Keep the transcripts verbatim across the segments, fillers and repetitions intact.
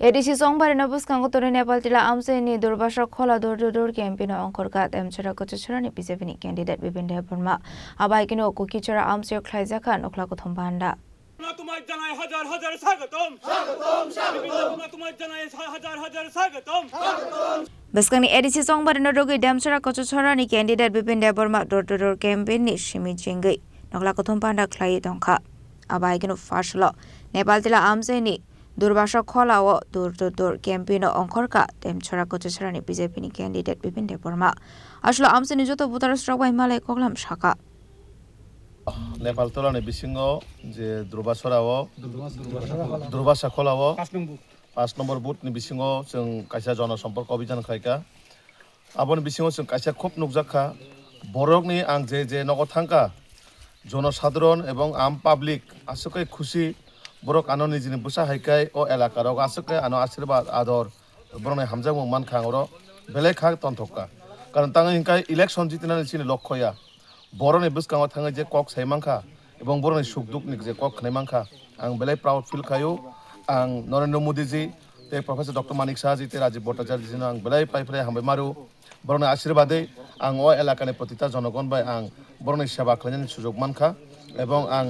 A D C Chongbarino bwskango tonwi Nepal Tila amchaini Durbasa Khola door to door campaign-o ongkhorkha Demchara Kochachorani B J P ni candidate Bipin Debbarma. Abaikeno Kukichara amchaio khlaijakha Nokhla Kuthum Panda. তোমায় জানাই হাজার হাজার স্বাগতম। স্বাগতম, স্বাগতম। তোমায় জানাই হাজার হাজার স্বাগতম। Bwskangni A D C Chongbarino rwgwi Demchara Kochachorani candidate Bipin Debbarma door to door campaign-ni simi chengwi Nokhla Kuthum Panda khlaiwi tongkha. Abaikeno first-o Nepal Tila amchaini Durbasa Khola-o door to door campaign-o ongkhorkha Demchara Kochachorani B J P ni candidate Bipin Debbarma. Aswk amchaini joto voter-rok bai malai koklam sakha. Nepal Tolani bisingo je Durbasora-o, Durbasa Khola-o, Pas nombor. Pas nombor booth-ni bisingo chwng kaisa jonosompok obhijan khlaikha. Aboni bisingo chwng kaisa khub nukjakha, borokni ang je je nogo thangkha, jonosadharon ebong am public aswk khe khusi, borok ano nijini bwsa hai khe o elaka rok aswk khe ano asirwad ador, borokni hamjakmung mankha ang oro belai kha tonthokha. Karon tangwi hwnkhe election jitinani chini lokho ya, borokni bwskango thangwi je kok sai mankha, ebong borokni suk dukni je kok khnai mankha, ang belai proud feel khaio. Ang Narendra Modi ji tei Professor Doctor Manik Saha ji tei Rajiv Bhattacharya ji no ang belai pai phlai hambai maru. Borokni asirwad bai ang o elakani protita jonogon bai ang borokni seba khlainani sujok mankha, ebong ang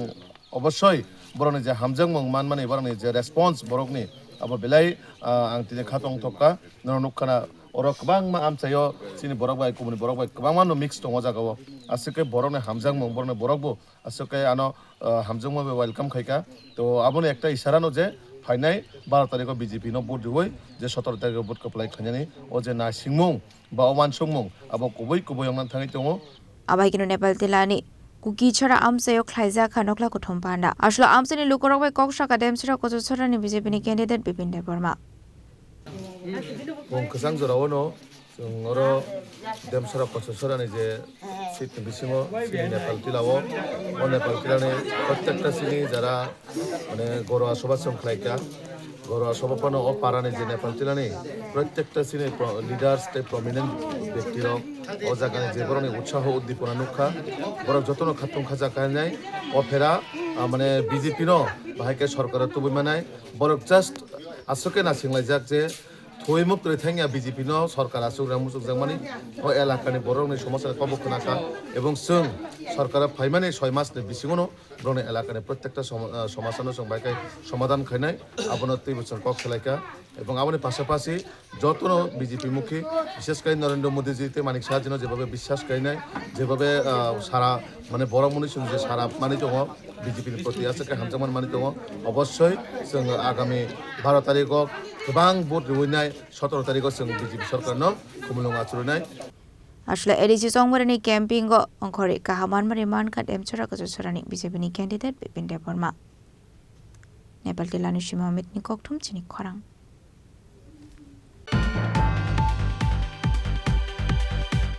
obossoi borokni je hamjakmung manmani, borokni je response borokni, abo belai, ah, ang tini kha tongthokha. Norok nukha na, oro kwbangma amchaio chini borok bai, kubuni borok bai kwbangma no mix tongo o jagao. Aswk khe borokni hamjakmung, borokni borok bo aswk khe ano, ah, hamjakma bai welcome khaikha. To aboni ekta isara no je phainai baro tarikh o B J P no vote riwi je sotoro tarikh o vote kwplai khainani o je naisingmung ba o uansukmung abo kubui kubui wngna thangwi tongo. Abai kino Nepal Tilani Kuki Chhara amchaio khlaijak kha Nokhla Kuthum Panda. Aswk amchaini lukurok bai kok sakha Demchara Kochachharani B J P ni candidate Bipin Debbarma. Bung kwchang jorao no chwng oro Demchara Kochachharani je seat ni bisingo chini Nepal Tila o, o Nepal Tilani prottekta chini jara mane Gorwa Sobha chwng khlaikha. Gorwa Sobha phano o parani je Nepal Tilani prottekta chini pro-, leaders tei prominent byakti rok o jagani je borokni utsaho uddipona nukha, borok jotono khatung khaja kainai o phera, ah, mane B J P no bahai khe sorkaro tubui manai, borok just aswk khe naisinglaijak je thwi muk twi thangya B J P no sorkar aswk rang muchukjakmani o elakani borokni somasani kobo khwnakha, ebong chwng sorkaro phaimani soi masni bisingono borokni elakani prottekta som-, ah, somasano chwng bai khe somadhan khainai, abono twibo chwng kok salaikha. Ebong aboni pasapasi jotono B J P mukhi, bishesh khe Narendra Modi ji tei Manik Saha jino jebhabe biswas khainai, jebhabe, ah, sara, mane, borok mwnwi chwng je sara manwi tongo, B J P ni proti aswk khe hamjakmani manwi tongo, obossoi chwng agami baro tarikho kwbang vote riwinai, sotoro tarikho chwng B J P sorkarno khumulwng achurwinai. Aswk A D C Chongmarini camping o ongkhorwi kaham manmani mankha Demchara Kochachharani B J P ni candidate Bipin Debbarma. Nepal Tilani Sima Amit ni kokthum chini khorang.